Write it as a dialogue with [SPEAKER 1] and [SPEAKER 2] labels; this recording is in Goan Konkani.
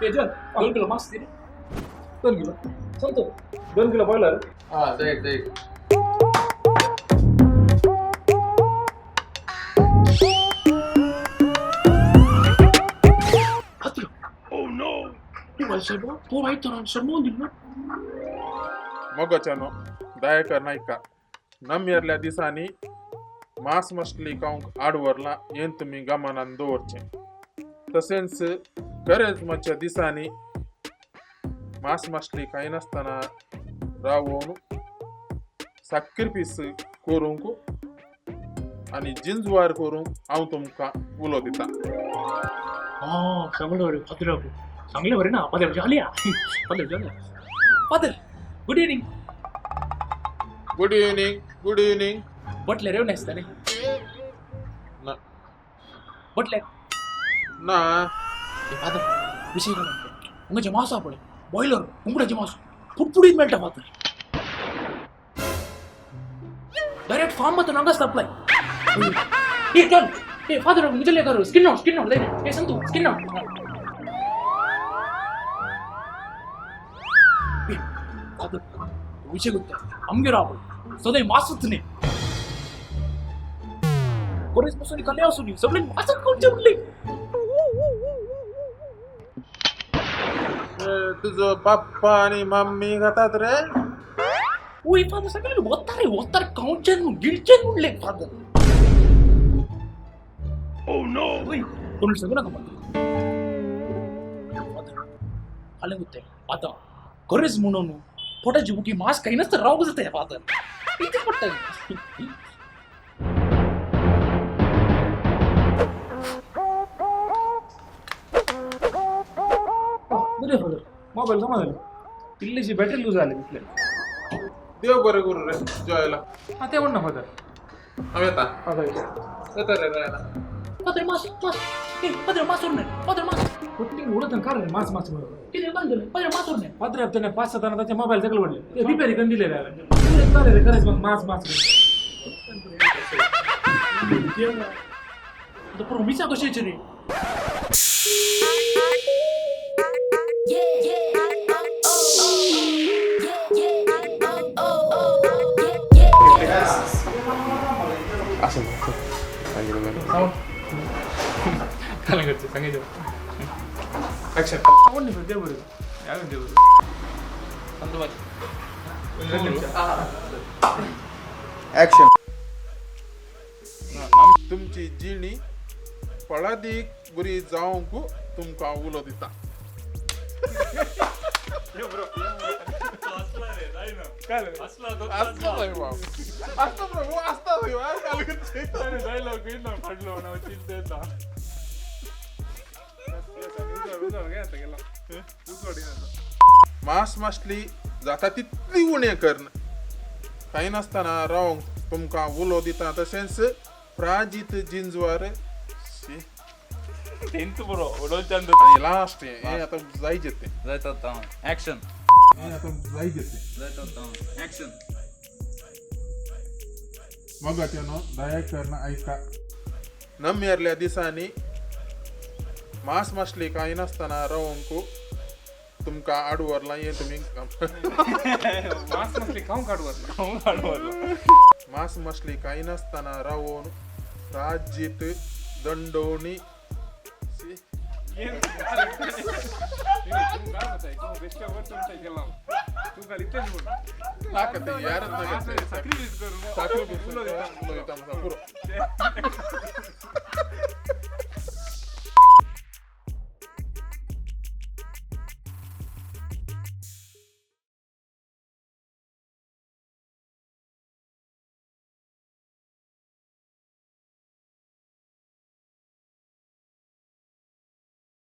[SPEAKER 1] ए जॉन, 2 किलो मांस दी. 2 किलो संतो, 2 किलो बॉयलर.
[SPEAKER 2] हा जाईल जाईल.
[SPEAKER 3] मोगाच्यानो दयाकर नायका नम्यरल्या दिसांनी मांस मछली खावंक आडवरला हें तुमी गमनान दवरचें. तशेंच करेजमाच्या दिसांनी मांस मछली खायनासतना रावोवन साक्रिफीस करूंक आनी जिंजवार करूंक हांव तुमकां उलो दितां.
[SPEAKER 1] सांगले बरें फादर, सांगले बरें ना फादर जालिया फादर जालिया. Father good evening.
[SPEAKER 3] Good evening. Good evening.
[SPEAKER 1] Butler येवन आसता न्ही?
[SPEAKER 3] ना.
[SPEAKER 1] बटलेर
[SPEAKER 3] ना.
[SPEAKER 1] फादर विशय काय हांगाचे मांस आहा पळय बॉयलर कुंकडाचे मांस फुटफुडीत मेळटा फादर. डायरेक्ट फार्म वता हांगा सप्लाय. ए चल ए फादर मुझे करो स्किन आउट स्किन आउट ले ए संतू स्किन आउट. फादर विशय ಗೊತ್ತಾ आमगेर आहा पळय सदांय मासूच न्ही कोरेज पासून कन्या आसून सगळे मासच खावचे उरले.
[SPEAKER 3] तुजो पप्पा आनी मम्मी खातात रे?
[SPEAKER 1] ओय फादर सगळे वता रे वता खावचे न्हू गिळचे म्हणले फादर. Oh no. ओय कोण सांगू नाका म्हाका फादर. फाल्यां ಗೊತ್ತೆ आतां खरेंच म्हणून पोटाची बुकी मांस खायनासतना रावंक जाता फादर. कितें पडटा.
[SPEAKER 4] बरें फादर मोबायल जमा जाले इल्लीशी बॅटरी लूज जाली तितले.
[SPEAKER 3] देव बरें करूं रे जॉयला.
[SPEAKER 4] आं तें म्हण ना फादर.
[SPEAKER 3] हांव येता.
[SPEAKER 4] फादर
[SPEAKER 3] येता रे जॉयला.
[SPEAKER 1] फादर मास मास ए फादर मास उरलें फादर मास
[SPEAKER 4] फुटली उडत कार रे मास मास म्हणून
[SPEAKER 1] कितें काय जालें फादर मास उरलें.
[SPEAKER 4] फादर हप्त्याने 5-7 जाणां ताचे मोबायल सगळे पडले ते रिपेरी करून दिले हांवें. रे रे खरेंच मग मास मास
[SPEAKER 1] आतां पुरो मिसां कशी येची रे?
[SPEAKER 2] ऍक्शन.
[SPEAKER 3] तुमची जिणी फळादीक बरी जावंक तुमकां उलो दिता. मांस मासली जाता तितली उणें करून खायनासतना रावंक तुमकां उलो दिता. तशेंच प्राजीत जिंजवार आनी लास्ट हें आतां जायजें तें
[SPEAKER 2] जायता ऍक्शन.
[SPEAKER 3] हें आतां जायजें तें
[SPEAKER 2] जायता ऍक्शन.
[SPEAKER 3] मोगाच्यानो दया करून आयका. नम्यरल्या दिसांनी मांस मासली खायनासतना रावंक तुमकां आडवरला हें तुमी
[SPEAKER 4] मास मसली खावंक आडवरला.
[SPEAKER 3] मांस मछली खायनासतना रावोवन राजीत दंडोवणी नाका ते यारच नाका ते. साक्रिफीस उलो दिता पुरो.